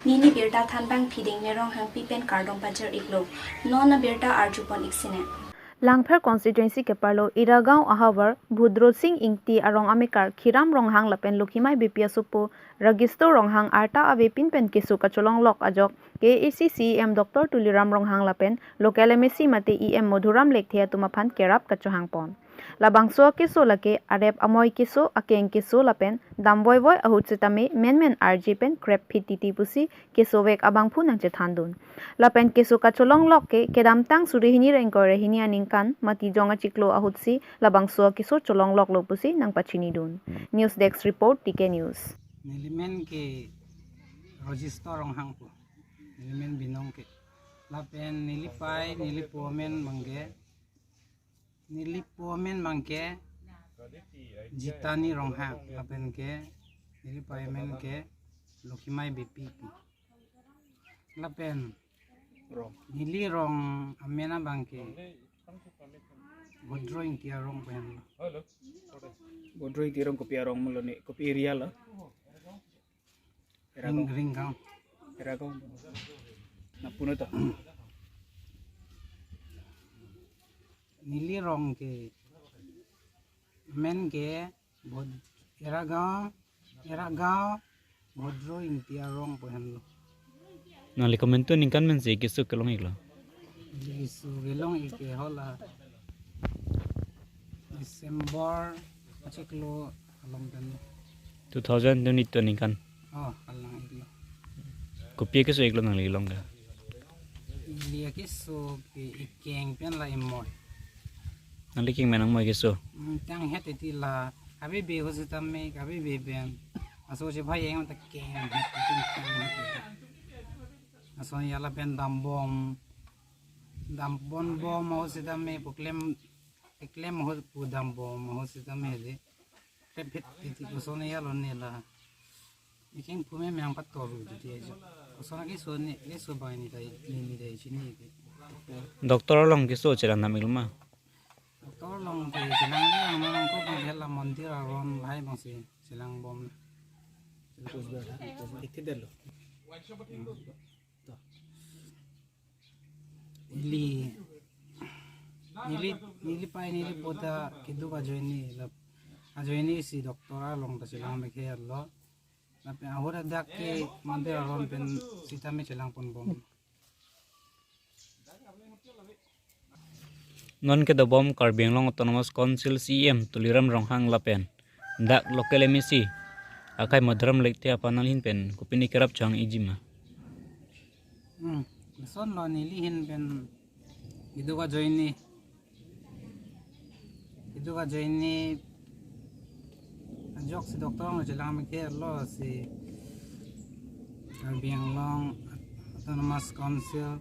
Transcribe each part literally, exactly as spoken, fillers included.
Neli birta thanbang Phiding Ronghangpi pen kardom pajir iklo. Non abirta arjupon iksine. Langpher constituency keparlo Iragaon ahavar Bhudro Sing Ingti arong amekar Khiram Ronghang lapen Lokhimai Beypi asopo Ragisto Ronghang arta avepin pen keso kacholonglok ajok K A A C C E M Doctor Tuliram Ronghang lapen local M A C mate E M Madhuram Lekthe atum aphan kerap kachohangpon. Labangso akeso lake arep amoi keso, akeng keso lapen damvoivoi ahut setame menmen arje pen krepphit titi pusi kesovek abangphu nangchethandun. Lapen keso kacholonglok ke kedamtang suri hini ra ingkoi ra hini aningkan Matijong achiklo ahutsi labangso akeso cholongloklo pusi nangpachinidun. News Desk Report, T K News. Nelimen ke Ragisto Ronghang pu. Nelimen binong ke. Lapen nelipei, nelipo amen abang ke. Nelipo amen abang ke Jitani Ronghang. Lapen ke nelipei amen ke Lokhimai Beypi. Lapen Rong. Neli rong amen abang ke Bhudro Ingti arong pen. Bhudro Ingti arong kopi arong ma lo ne, kopi area lo? Ring, Iragaon. Ringgaon. Iragaon. Na puno to. Neli rong ke amen ke Bhud-, Iragaon, Iragaon, Bhudro Ingti arong pu henlo. Nangli komantu aningkan pensi keso kelong iklo? Keso kelong ik ke hala December achiklo along pen. Two thousand twenty-two aningkan. Oh, along iklo. Kopi keso iklo nangli long ke? Neli keso ke ikeng pen la imoi. Nangli keng pen angmoi keso? Hmm, tang het iti la, abi be ho setame, abi be pen. Aso si bhai yang ta keng het iti, keng het iti. Aso ya lapen dambom, dambon bom ho setame, pu klem, klem ho pu dambom ho setame de. Pepet titi koson ya lo ne la. Ikeng pu me meng pator ru titi ajo. Koson keso ne, keso bai ni dai, ni, ni dai chini ke. Doctor along keso chelang nam iklo ma? Doctor along ke chelang le, ang nang ko bang la mondir aron lahai bangsi chelangbom. Ikti delo. Neli, neli, nelipei nelipo ta keduk ajoine la, ajoine si doctor along ta chelang mekhe lo. Lapen ahut adak ke mondir aron pen setame chelangponbom. Non kedobom Karbi Anglong Autonomous Council C E M Tuliram Ronghang lapen dak local M A C akai Madhuram Lekthe aphan nangli ahin pen kopine kerap chohang ikji ma? Hmm, lason lo neli ahin pen keduk ajoine. Keduk ajoine ajok si doctor along chelang mekhe lo si Karbi Anglong Autonomous Council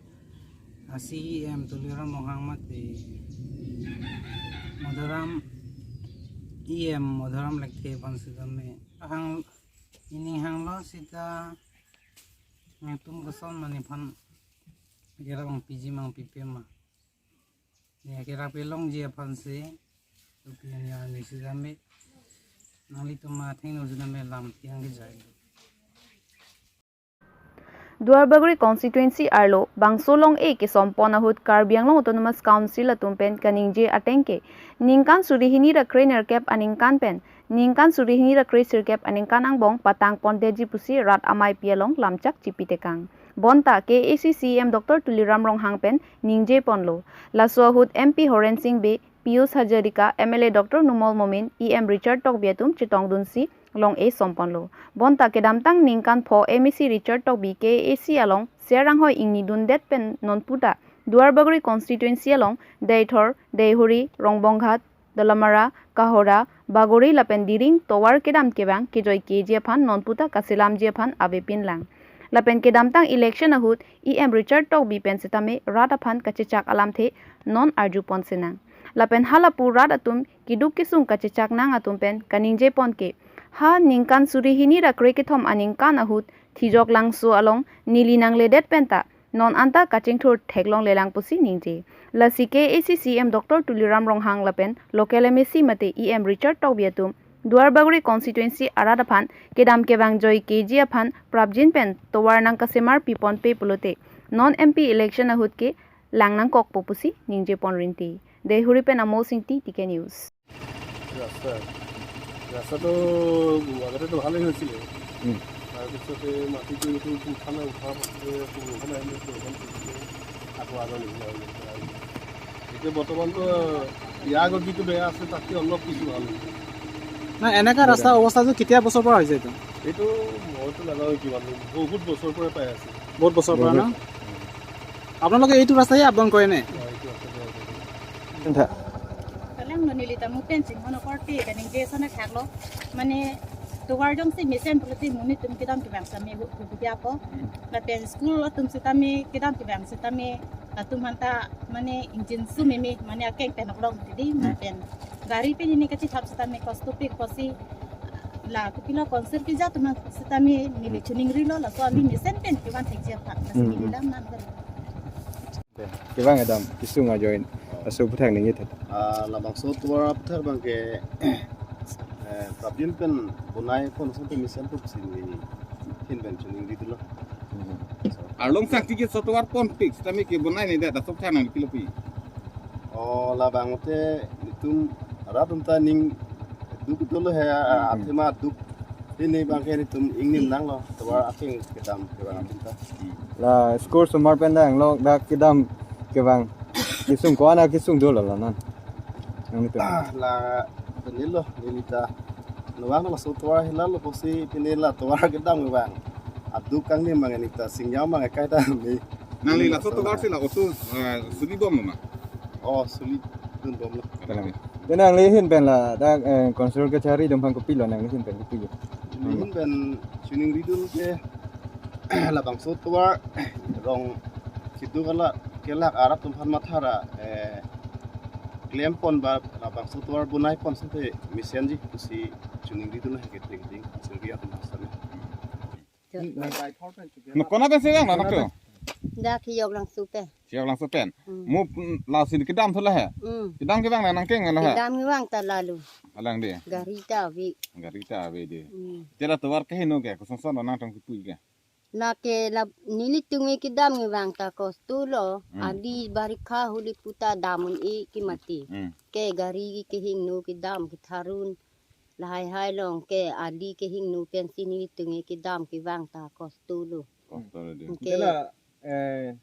a C E M Tuliram Ronghang mate Madhuram E M Madhuram Lekthe aphan setame hang ining hanglo seta nangtum koson ma nephan kerap nangpiji ma nangpipe ma. Ne kerap kelongji aphan si, kopi anya ni setame, nanglitum athengno setame lam thiang kejai. Duarbagori constituency arlo bangso long-e kesompon ahut Karbi Anglong Autonomous Council atum pen kaningje ateng ke ningkan suri hini ra krenerkep aningkan pen ningkan suri hini ra kresirkep aningkan angbong patangpondetji pusi rat ameipi along lamchak chipitekang. Bonta K A A C C E M Doctor Tuliram Ronghang pen ningjeponlo. Laso ahut M P Horen Sing Bey, Pijush Hazarika, M L A Doctor Numal Momin, E M Richard Tokbi atum chetongdunsi long-e somponlo. Bonta kedamtang ningkan pho M A C Richard Tokbi K A A C along ser anghoi ingnidundet pen nonputa Duarbagori constituency along Deithor, Deihori, Rongbonghat, Dolamara, Kohora, Bagori lapen Diring tovar kedam kevang kejoi keji aphan nonputa kaselamji aphan avepinlang. Lapen kedamtang election ahut E M Richard Tokbi pen setame rat aphan kachechak alamthe non arjuponsinang. Lapen halapu rat atum keduk kesung kachechaknang atum pen kaningjepon ke, ha ningkan suri hini ra krekethom aningkan ahut Thijok Langso along neli nangledet penta non anta kachingthur theklonglelang pusi ningje. Lasi K A A C C E M Doctor Tuliram Ronghang lapen local M A C mate E M Richard Tokbi atum Duarbagori constituency arat aphan kedam kevang joike ji aphan prapjin pen tovar nangkasemar piponpe pulote non M P election ahut ke lang nangkokpo pusi ningje pon rinti. Deihori pen Amol Singti, T K News. ৰাস্তা ৰাস্তাটো আগতেতো ভালেই হৈছিলে। উম। তাৰপিছতে মাটিটো এইটো উঠালে, উঠাৰ পাছতে বৰষুণ আহিলে, বৰষুণ পৰিলে, আকৌ আগৰ নিচিনা হৈ গ'ল। এতিয়া বৰ্তমানতো ইয়াৰ আগত যিটো বেয়া আছে, তাতকৈ অলপ কিছু ভাল হৈছে। না, এনেকা ৰাস্তাৰ অৱস্থাটো কেতিয়া বছৰ পৰা হৈছে এইটো? এইটো মইতো নাজানো কিমান দিন, বহুত বছৰৰ পৰাই পাই আছোঁ। বহুত বছৰৰ পৰা ন? আপোনালোকে এইটো ৰাস্তাই আপ ডাউন কৰে নে? মই এইটো ৰাস্তাতে আছোঁ। Entha. Kalang no neli ta mu pen chinghono korte kaningje ason thaklo. Mane tovar jongsi mesen pulote monit atum kedam kevang sitame hu hu dia po. Lapen school atum sitame kedam kevang sitame latum aphanta mane ingjinso meme mane akeng pen oklong tidi lapen gari pen neli kachethap sitame kosto pik pusi la kopilo konsir keja atum sitame neli chuningrilo laso ali mesen pen kevan thekje aphan. Lasi Hmm. neli dam nang kan. Kevang kedam kesung ajoine aso aputhak ningje tha. Ah, labangso tovar aputhak abang ke eh, prapjin pen bonai pon asonte mesen pusi neli ahin pen chuningridetlo. Arlong sangti ke so tovar ponpik sitame kebonai ne da, da sok thang nang pilo pi. Oh, labang te nelitum rat atum ta ning duk dolo he, ah, athema duk. Pini abang ke nelitum ingnim nanglo tovar akeng kedam kevang atum ta. La school osomar pen dang lo dak kedam kevang kesung ko-an akesung dolo la non. Nanglitum. Ah, la pini lo neli ta nubang laso tovar hela lo pusi pini la tovar kedam kevang. Aduk kangni abang neli ta singjam abang kaita me. Nangli laso tovar si la oso, eh, suli bom lo ma. Oh, suli dun bom lo. Kalang. Te nangli ahin pen la dak eh, council kachari atum aphan kopilo, nangli ahin pen kopilo? Neli ahin pen chuningridun ke labangso tovar rong keduk ala kelak arat atum aphan mathara eh klem pon ba labangso tovar bonai pon asonte mesenji pusi chuningridun he ke ting ting sirbi atum asonte. No kona pen se vang na to? Dak Hiyok Langso pen. Siap langsung pen. Hmm. Mu mm, la sin kedam thu la he. Hmm. Kedam kevang na nangkeng la he. Kedam kevang ta lalu. Alang de. Gari ta ave. Gari ta ave de. Hmm. Te la tovar kehingno ke, kosonson lo nangtum kepui ke? Lake la nelitum ke kedam kevang ta kosto lo. Hmm. Ali barikha huli puta dam un-e ke mati. Hmm. Ke gari kehingno kedam ketharun. Lahai hai along ke ali kehingno pensi nelitum ke kedam kevang ta kosto lo. Kosto lo de. Ke Te la eh,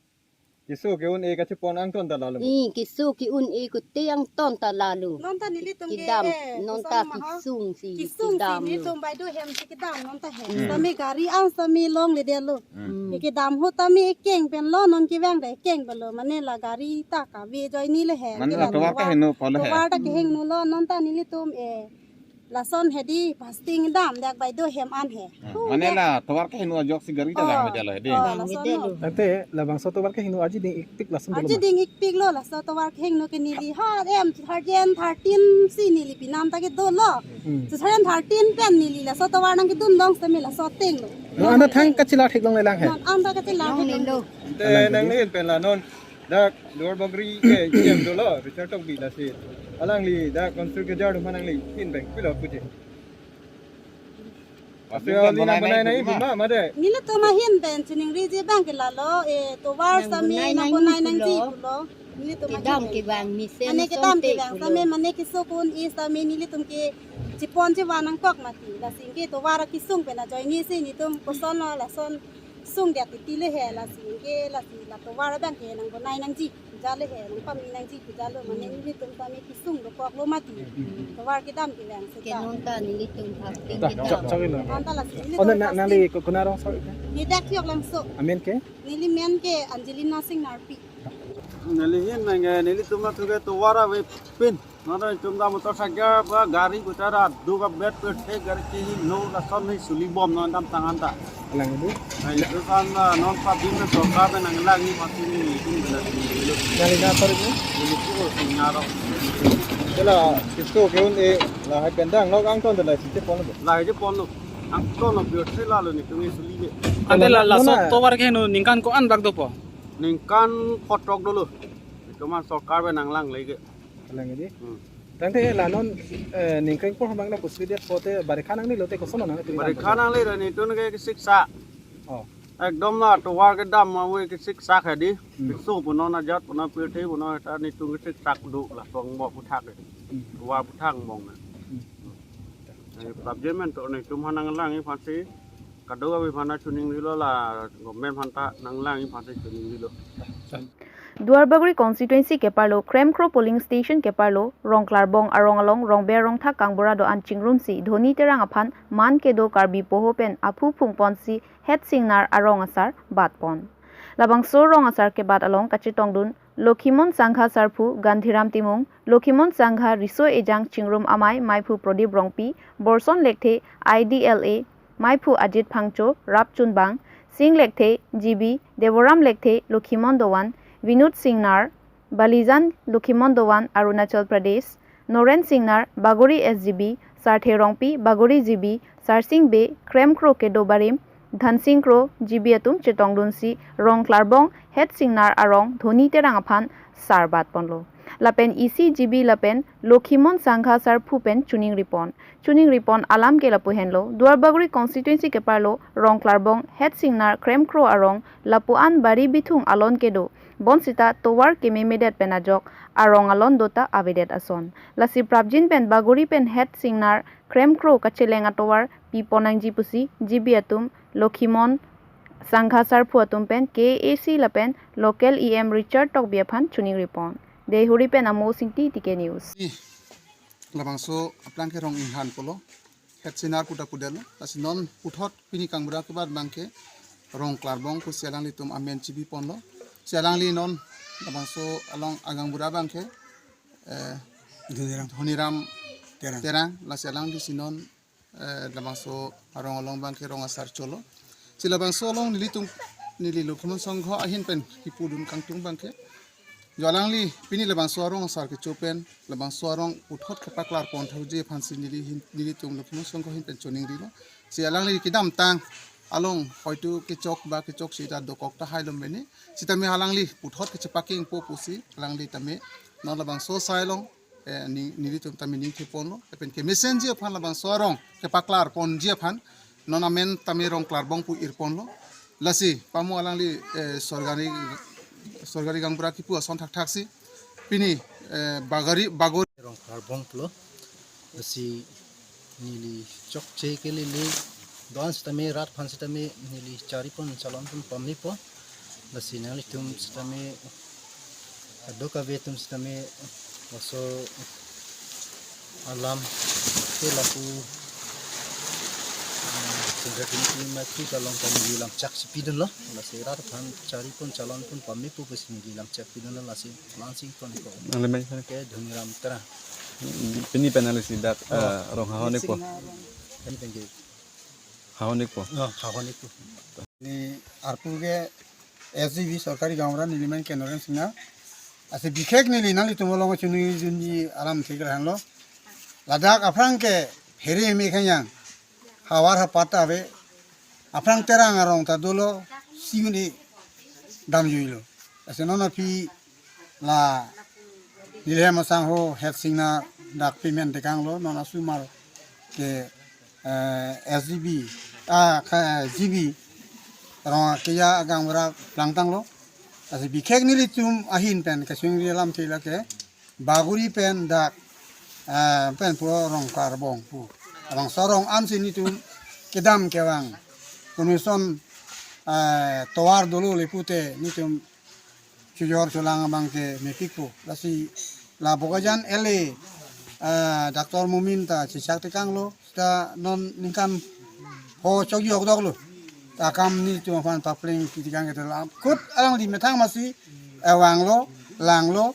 keso ke-un-e kachepon angton ta lalu. I keso ke-un-e kote angton ta lalu. Non ta nelitum ke Kedam, eh, non kosong ta maha. Kesung si Kesung si kedam lo. nelitum baido hem si kedam non ta hem. Hmm. Tame gari an tame longle detlo. Hmm. Hmm. Ke kedam ahut tame ekeng pen lo non kevang de ekeng pen lo mane la gari ta kave ajoine le he. Mane Ke la la tovar tovar- kehingno polo he. Tovar ta kehingno lo non ta nelitum eh lason hedi pasting dam dak baido hem an he. Hmm. Thu Mane dak- la tovar kehingno ajok si gari ta Oh, vang medalo he de. Oh, Vang lason medalo. lo. Ante labangso tovar kehingno aji ding ikpik lason dolo Aji ma? Ding ikpik lo laso tovar kehingno ke neli ha em two thousand thirteen si neli pinam ta kedo lo. Hmm. Two thousand thirteen pen neli laso tovar nangkedun dong sitame laso ateng lo. No anta thang kachila theklongle lang he. Non anta kachila Longle lo. Te nangli ahin pen la non dak Duarbagori ke E M dolo Richard Tokbi lasi. Alangli dak council kejar atum aphan nangli ahin pen kopilo puji. Pasti kan Nang bonai nang nai ibu ma ma de. Nelitum ahin pen chuningriji abang ke lalo eh tovar Nang sitame bonai nang nang bonai ibu nangji lo. pulo. Nelitum Kedam ahin pen. kevang mesen Ane kedam asonte kevang pulo. Sitame mane keso ke-un-e sitame nelitum ke chepon chevan nangkok mati. Lasi ke tovar kesung pen ajoine si nelitum koson lo lason sung dia titi le he lasi ke lasi la tovar abang ke nang bonai nangji. Jale he nang pami nangji ke jalo mane nelitum tame kesung dokok lo mati. Tovar kedam kevang Ke seta. non ta nelitum thak ting Ta, kedam. chak, chak ilo. Non ta lasi neli Oh, na, tovar na, pasti. nangli ko-, kona rong sa? Neli dak Hiyok Langso. Amen ke? Neli men ke Angelina Singh Narpi. Neli ahin nang nelitum athu ke tovar avepin. Nonta nelitum ta motorcycle ba gari kutara duk abet pe thek gari kehingno lason ni suli bom non dam tangan ta. Alang ibu. Nelitum kan non pabin sorkar pen nanglang ni pati ni nelitum bela ni. Nangli na sorry ni. Nelitum ko singarok. Te la keso ke-un-e lahai pen dang lo angton ta la si chepon lo. Lahai chepon lo. Angton lo biotri lalo nelitum suli ke. Ante la laso Nona- tovar kehingno ningkan ko-an bak dopo? Ningkan kotok dolo. Nelitum sorkar pen nanglang lagi. Alang ibu. Hmm. Tangte la non, eh, ningkreng por hamang na kusri det pote barikha nangne lote koson nang tu. Barikha nangle ra netum ke siksa. Oh. Ekdom la tovar kedam ma we ke siksa khadi. Hmm. Piso puno na jat puno pirthe puno ta netum ke siksa do la tong bo puthak. Hmm. Tovar puthak bong na. Hmm. Eh, prabjemen to netum hanang lang i phansi. Kado abi phana chuning rilo la government phanta nang lang i phansi chuning rilo. Duarbagori constituency keparlo Kremkro polling station keparlo Rongklarbong arong along Rongber Rongthak Kangbura do-an chingrumsi Dhoni Terang aphan man kedo Karbi poho pen aphu phungponsi het singnar arong asar batpon. Labangso rong asar kebat along kachetongdun Lokhimon Sangha Sarphu, Gandhiram Timung, Lokhimon Sangha Riso Ejang Chingrum Amei, Meiphu Prodip Rongpi, Borson Lekthe, I D L A, Meiphu Ajit Phangcho, Rapchunbang, Sing Lekthe, G B, Deboram Lekthe, Lokhimon Dovan, Vinod Singnar, Balijan Lokhimon Dovan, Arunachal Pradesh, Noren Singnar, Bagori S G B, Sarthe Rongpi, Bagori G B, Sarsing Bey, Kremkro kedo barim, Dhansing Kro, G B atum chetongdunsi Rongklarbong het singnar arong Dhoni Terang aphan sar batponlo. Lapen isi G B lapen Lokhimon Sangha Sarphu pen chuning ripon. Chuning ripon alam ke lapu henlo, Duarbagori constituency keparlo Rongklarbong het singnar Kremkro arong lapu-an bari bithung alon kedo. Bonsita tovar kememedet pen ajok arong alon dota avedet ason. Lasi prapjin pen Bagori pen het singnar Kremkro kacheleng atovar pipon nangji pusi G B atum Lokhimon Sangha Sarphu atum pen K A A C lapen local E M Richard Tokbi aphan chuning ripon. Deihori pen Amo Singti, T K News. Labangso aplang ke rong inghan pulo. Het singnar puta pudelo. Lasi non puthot pini Kangbura kebat abang ke Rongklarbong pusi alanglitum amen chibiponlo. Si alangli non labangso along agangbura abang ke, eh, Dhoniram. Dhoniram Terang. Terang. Lasi alangli si non, eh, labangso arong along abang ke rong asar cholo. Si labangso along nelitum, neli Lokhimon Sangha ahin pen kipudun kangtung abang ke, jo alangli pini labangso arong asar kecho pen labangso arong puthot kepaklarpon thaji aphansi neli hin, nelitum Lokhimon Sangha ahin pen chuning rilo. Si alangli kedamtang along hoitu kechok ba kechoksi ta dokok tahai lo mene. Sitame alangli puthot kechepakingpo pusi alangli tame non labangso asai along, eh, ni, nelitum tame ning theponlo. Lapen kemesenji aphan labangso arong kepaklarponji aphan non amen tame Rongklarbong pu irponlo. Lasi pamo alangli, eh, sorkari, sorkari gaonbura kipu ason thakthaksi pini, eh, Bagori, Bagori Rongklarbong pulo. Lasi neli chokche ke lele don sitame rat aphan sitame neli charipon chalonpon pamipo. Lasi nanglitum sitame adok ave atum sitame laso alam ke lapu, ah, singkar kini kini mati kalong kami bilang chak sipidunlo. Lasi rat aphan charipon chalonpon pamipo pusi neli lam chak pidunlo, lasi langsing pon ko. Nang lemai sana. Ke Dhoniram Terang. Pini pen neli si dak, oh, eh, rong hahon ikpo. Ini pen ke. Hahon ikpo. Oh, hahon ikpo. Ni arpu ke S G B sorkari gaonbura nelimen ke Noren Singnar. Lasi bikhek neli nanglitum along chuning junji alam thik rahanlo. Ladak aphrang ke here me khanyang. Havar hapat ave. Aphrang Terang arong ta dolo, si un-e damjuilo. Lasi non aphi la nelihem asangho het singnar dak payment tekanglo, non asomar ke, eh, S G B, ah, ka, G B, rong keja agaonbura plangtanglo. Lasi bikhek nelitum ahin pen kachingri alam thila ke, Bagori pen dak, eh, pen pu Rongklarbong pu. Labangso arong ansi netum kedam kevang. Konuson, eh, tovar dolo le pute netum chojor cholang abang ke mepikpo. Lasi la Bokajan L A, eh, Doctor Momin ta chechak tekanglo. Ta non ningkan ho chokji ok doklo. Ta kam netum aphan papleng kitikang ke dalam. Kut alangli methang masi, eh, vanglo, langlo,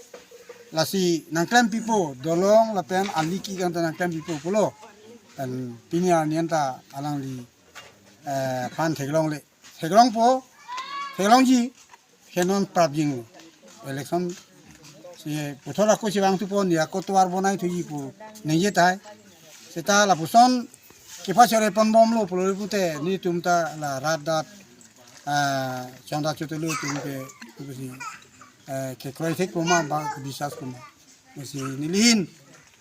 lasi nangklem pipo, dolong lapen ali kikang ta nangklem pipo pulo. Lapen pini arni anta alangli, eh, aphan theklongle. Theklongpo, theklongji, ke non prapjin election si puthot ako si vangthupo, ni ako tovar bonai thuji pu ningje tahai. Seta lapuson kepachore ponbomlo pulo pute netum ta la rat dat, ah, chonda chotulu atum ke, ke si, eh, kekroi thekpo ma ba bisas po ma. Si nelihin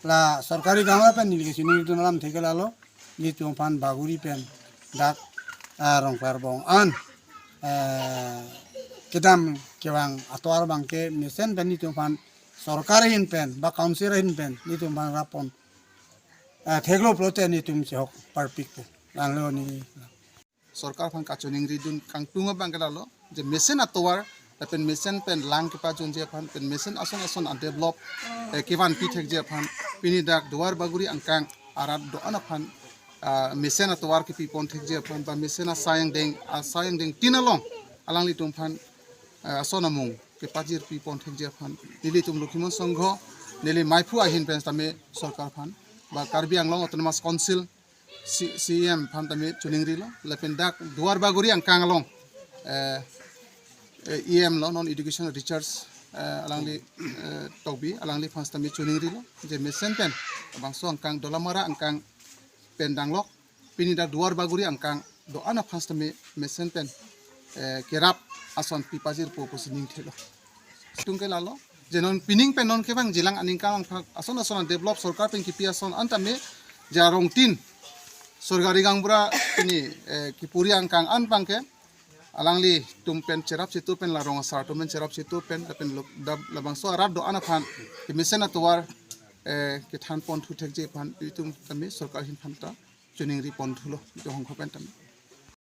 La sorkari gaonbura pen neli kachiningri dun alam thek ke lalo, nelitum aphan Bagori pen dak, ah, Rongparbong an, eh, kedam kevang atovar abangke mesen pen nelitum aphan sorkar ahin pen ba council ahin pen nelitum aphan rappon, eh, theklo pulote nelitum chehok parpikpo. Langlo neli. Sorkar aphan kachiningri dun kangtung abangke lalo, je mesen atovar lapen mesen pen lang kepajunji aphan, pen mesen ason ason a-develop, eh, kevanpi thekji aphan, pini dak Duar Bagori angkang arat do-an aphan, ah, mesen atovar kepipon thekji aphan ba mesen asai angdeng, asai angdeng tin along alanglitum aphan, eh, ason amung kepajirpipon thekji aphan nelitum Lokhimon Sangha, neli maiphu ahin pen tame sorkar aphan ba Karbi Anglong Autonomous Council C-, C E M aphan tame chiningrilo, lapen dak Duar Bagori angkang along, eh, eh, E M lo, non Education Richard, eh, alangli, eh, Tokbi, alangliphan tame chiningrilo, je mesen pen, bangso angkang Dolamara angkang pen danglok, pini dak Duar Bagori angkang do-an aphan tame mesen pen, eh, kerap ason pipajirpo pusi ningthelo. Itum ke lalo, je non pining pen non kevang jilang aningkan langphak ason ason develop sorkar pen kipi ason an tame, je arong tin sorkari gaonbura pini, eh, kepuri angkang an abangke alanglitum pen cherap chitu pen la rong asar atum pen cherap chitu pen lapen lok dap labangso arat do-an aphan kemesen atovar, eh, kethanpon thu thekji aphan itum tame sorkar ahin aphan ta chiningri pon thulo, itum hongkho pen tame.